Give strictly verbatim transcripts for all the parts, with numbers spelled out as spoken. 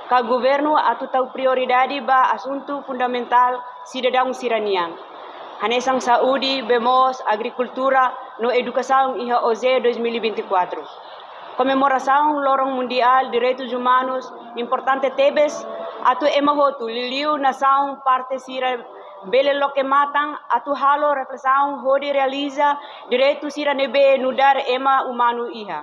ka governu atu tau prioridade ba asuntu fundamentál sidadaun sira-nian, hanesan saúde, bee moos, agrikultura no edukasaun iha OJE dois mil e vinte e quatro. Komemorasaun Loron Mundiál Direitus Umanus importante tebes atu ema hotu, liuliu nasaun parte sira, bele loke matan atu halo reflesaun hodi realiza direitu sira ne'ebé nu'udar ema umanu iha.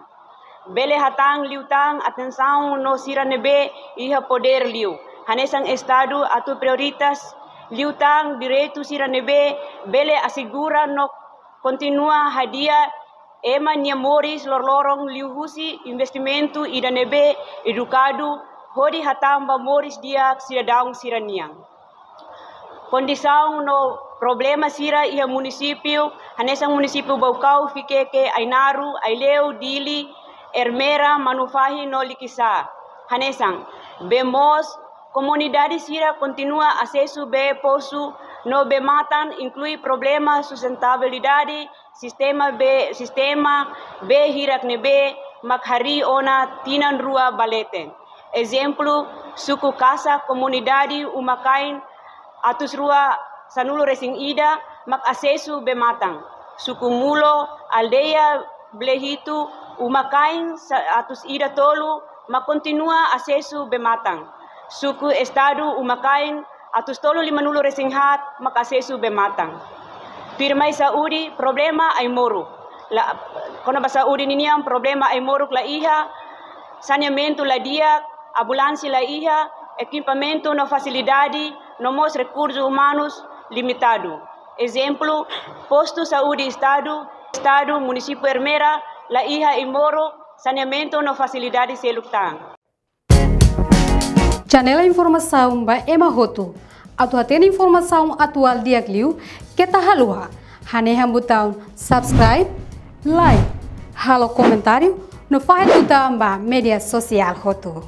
Bele hatán liután atensaun no sira ne'ebé iha podér liu, hanesan Estadu atu prioritas liután direitu sira ne'ebé bele asegura no kontinua hadi'a ema nia moris loroloron liuhusi investimentu ida ne'ebé edukadu hodi hatán ba moris di'ak sidadaun sira-nian. Kondisaun no problema sira iha munisípiu, hanesan munisípiu Baucau, Viqueque, Ainaro, Aileu, Dili, Ermera, Manufahi no Liquiçá. Hanesan, bee moos, komunidade sira kontinua asesu bee posu no bee matan, inklui problema sustentabilidade, sistema bee, sistema bee hirak ne'ebé mak harii ona tinan rua ba leten. Ezemplu, suku Kasa, komunidade Uma Kain atus rua sanulu resin ida mak asesu bee matan. Suku Mulo, aldeia Blehitu, Uma Kain sa-, atus ida tolu mak kontinua asesu bee matan. Suku Estadu Uma Kain atus tolu limanulu resin haat mak asesu bee matan. Tuirmai saúde, problema ai-moruk. La, kona-ba saúde ninian, problema ai-moruk la iha, saneamentu la di'ak, ambulánsia la iha, ekipamentu no fasilidade, no mós rekursu umanus limitadu. Ezemplu, postu saúde Estadu, Estadu, munisípiu Ermera, la iha ai-moruk, saneamentu no fasilidade seluk tan. Janela informasaun ba ema hotu. Atu hatene informasaun atuál di'ak liu, keta haluha hanehan butaun subscribe, like, halo komentáriu, no fahe tutan ba média sosiál hotu.